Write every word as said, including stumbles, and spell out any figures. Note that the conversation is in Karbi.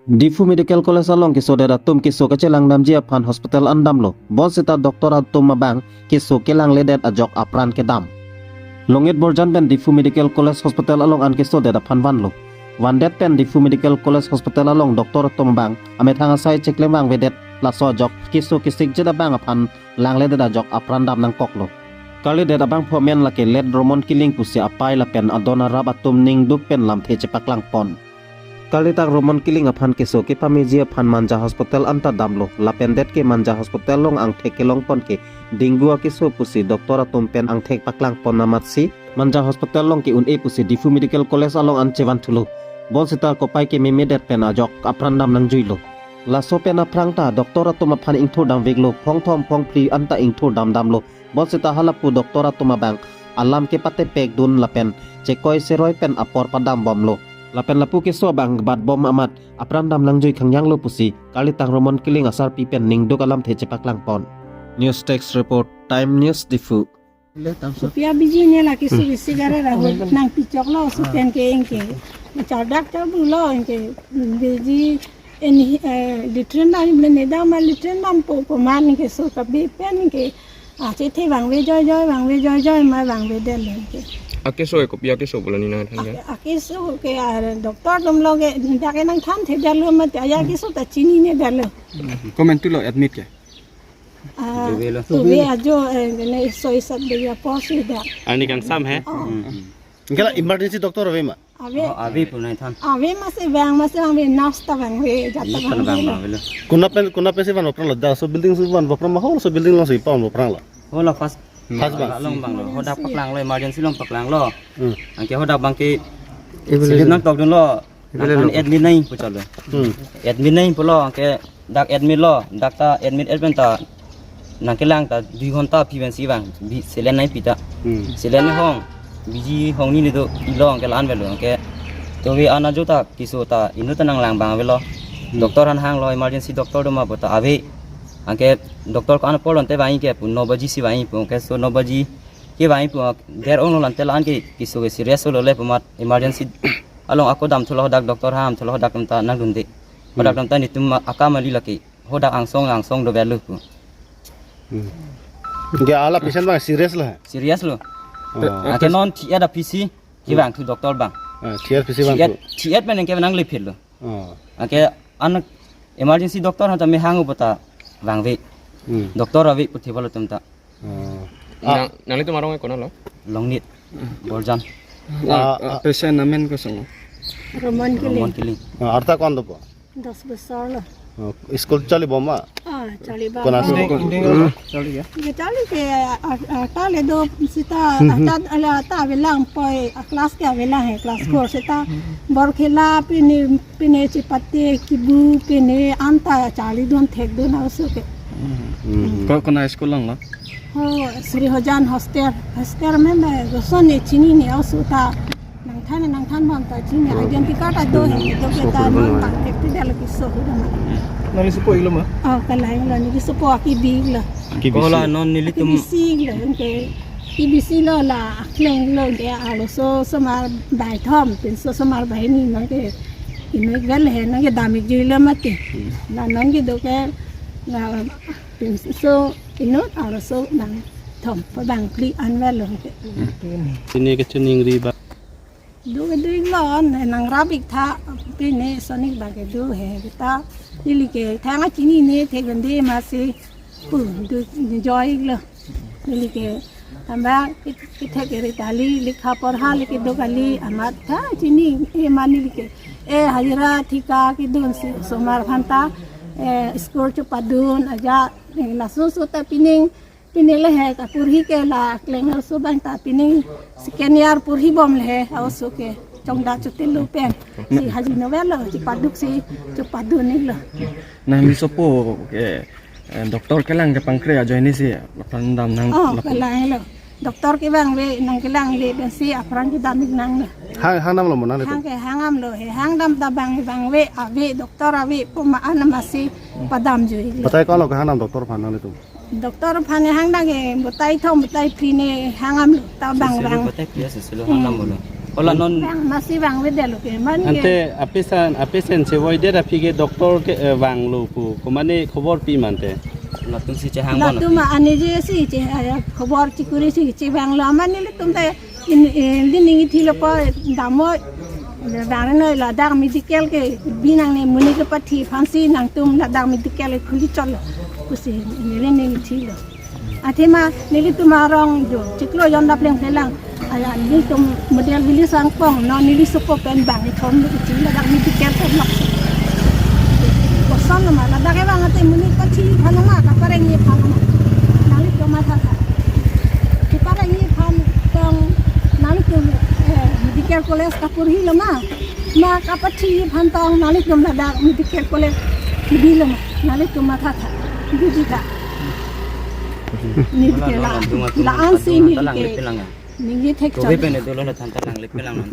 Diphu Medical College along kesodet atum keso kachelangdamji aphan hospital an damlo. Bonsita doctor atum abang keso kelangledet ajok apran kedam. Longit Borjan pen Diphu Medical College Hospital along an kesodet aphan vanlo. Vandet pen Diphu Medical College Hospital along doctor atum abang amethang asai cheklem vangvedet, laso ajok keso kesikjet abang aphan langledet ajok apran dam nangkoklo. Karlidet abangphu amen lake Let Romon Killing pusi apei lapen adon arap atum ningduk pen lamthe chepaklangpon. Karlitak Romon Killing aphan keso kepameji aphan Manja Hospital anta damlo, lapen det ke Manja Hospital along angthek kelongpon ke dengue akeso pusi doctor atum pen angthek paklangpon amatsi Manja Hospital along ke un-e pusi Diphu Medical College along an chevanthulo. Bonsita kopai kememedet pen ajok apran dam nangjuilo. Laso pen aphrang ta doctor atum aphan ingthur damveklo, phongthom phongphli anta ingthur damdamlo. Bonsita halapu doctor atum abang alam kepatepekdun lapen chekoi seroi pen apor padambomlo. Lapen lapu keso abang batbom amat apran dam nangjui khangjanglo pusi karlitak Romon Killing asarpi pen ningduk alamthe chepaklangpon. News Desk Report, Time News Diphu. Kopi abiji ne la keso bisi gare ra ho nangpichoklo, so pen ke ingke. Chardak chabulo ingke. Biji eni, eh, latrine dam, ne dam latrine dampo, komat ingke so kabi pen ingke. Achethe vangve joijoi, vangve joijoi ma vangvedet le ingke. Akeso e kopi akeso pulo ne nangthan ke? Ake-, akeso ke, ah, doctor atumlo ke, dak ke nangthanthedetlo mati, aja akeso ta chininedetlo. Komantulo admit ke? Ah, dovelo. Dove ajo, eh, ne soi sat de ya posi da. Arni kangsam he? Oh. Ingke la emergency doctor ave ma? Ave. Oh, ave pu nangthan. Ave masi vang, masi vangve, nurse ta vangve, jat ta vangve. Nurse ta vangve lo. Konat pen, konat pensi vanvo aphranglo, dak laso building si vanvo aphrang ma, halaso building alongsi pavanvo aphranglo? Hala first. First abang. Along abanglo, hadak paklanglo, emergency along paklanglo. Hmm. Anke hadak abangke, emergency nangtokdunlo. Nang admit nangji pu chalo. Hmm. Admit nangji pulo, anke dak admit lo, dak ta admit et pen ta nangkelang ta dui ghonta aphi pensi vang, bi saline nangpi ta. Hmm. Saline hong, biji hong ni ne do ilo, anke la-an avelo, anke dove an ajo ta keso ta inut ta nanglang abang avelo. Hmm. Doctor aphan hanglo, emergency doctor do ma pu ta ave. Anke doctor ko-an apor lo ante vangji ke pu, no baji si vangji pu, anke so no baji ke vangji pu, der onglo, ante la-an ke keso ke serious lo le pu amat emergency along ako damthulo, hadak doctor aphan damthulo, hadak atum ta nangdunde. Hadak atum ta netum akam kali lake. Hadak angsong angsong dovelo pu. Hmm. Ingke hala patient abang serious lo he? Serious lo. Oh. Anke non thi-et aphisi kevangthu doctor abang. Ah, thi-et aphisi vangthu. Thi-et, thi-et pen ingke nanglephelo. Oh. Anke an emergency doctor aphan ta me hang pu ta vangve. Hmm. Doctor ave pu thevalo atum ta. Oh. Nang, ah, nanglitum arong ke konatlo? Longnit, Borjan. Ah, ah, ah, patient amen koson? Romon Killing. Romon Killing. Ah, arta ko-an dopo? Dos bosor lo. Oh, school chalibom ma? Ah, chalibom. Konat school? Indeng, indeng, hmm, chalilo. Ye chali ke, ah, ah, ta le do sita, hmm, hmm, ta, ala, ta avelang poi, ah, class ke avelang he, class four sita. Hmm. Borkhela pine, pine chipate kibu pine anta charlidun thekdun aoso ke. Hmm. Ko, konat school alonglo? Ho, Sri Hojan hostel. Hostel me me, koson ne chinine aoso ta. Nangthan, nangthanbom ta chini, identity card ta do he, do ke ta non contact ti dal keso hu dama. Nangli sopo iklo ma? Oh, kalang lo, neli sopo akibi iklo. Akibi isi. Kola non nelitum. Akibi isi iklo, ingke. Akibi isi lo la, akleng lo, ingke arloso osomar baithom, pinso osomar bahini nangke inut vel he, nangke dam-ikjuilo mati. Hmm. La nangke do ke, la pinso inut arloso nangthom, pabang phli an vel lo ke. Hmm. Pine kachiningri abang. Do ke do iklo, nangrap-ik tha, pine sonik abang ke do he, kita neli ke thang achinine thekdunde masi pu do, do joi iklo. Neli ke amba kethek kere tali, likha porha le kedo kali, amat tha chini, eh, mane neli ke, eh, hajira thika kedunsi osomar aphan ta, eh, school chepadun aja, eh, laso so ta pining, pine le he ta porhi ke la akleng arloso abang ta pining second year porhibom le he, aoso ke chongda chotilo pen. Si haji novel lo, chepaduksi chepadun iklo. Nangli sopo ke, eh, doctor kelang kepangkre ajoine si apran dam nang. Oh, lapu. Kelang lo. Doctor kevangve, nangkelang le pensi apran kedam-ik nanglo. Hang, hang damlo mo nangli? Hang ke hang damlo he, hang dam ta abang vangve, ave, doctor ave pu ma-an masi padamjui iklo. Batai ko-anlo kehang dam doctor aphan nanglitum? Doctor aphan hang dam ke batai thom batai phli ne hang damlo, ta abang vang. Batai phli ase selo hang damlo. Hala non vang, masi vangvedetlo ke, man ke. Ante apesen, apesen chevoidet aphi ke doctor ke, eh, vanglo pu, komane khobor pi ma ante? Latum si chehang bon latum aphi. Ane je si che, eh, khobor chikuri si chevanglo, amat nelitum ta in, eh, ning ithilo po, dam-o, dam-o ladak medical ke bi nangne, monit kepathi aphansi nangtum ladak medical khuli chotlo pusi neli ning ithilo. Athema nelitum arong do chiklo jon dap leng pelang. Aya, nelitum model village angpong, non neli sopo pen bang ithom do ching ladak medical pen lak. Koson ma ladak kevang ate monit kepathi aphan ma, kaparengji aphan ma. Nanglitum mathatha. Kaparengji aphan tong nanglitum, eh, medical college kaporhilo ma. Ma kapathi aphan tong nanglitum ladak medical college kedilo ma. Nanglitum mathatha. Dujita. Neli ke la, la-ansi neli ke. Neli thek chot. Pen dolo la than ta lang le pelang nang.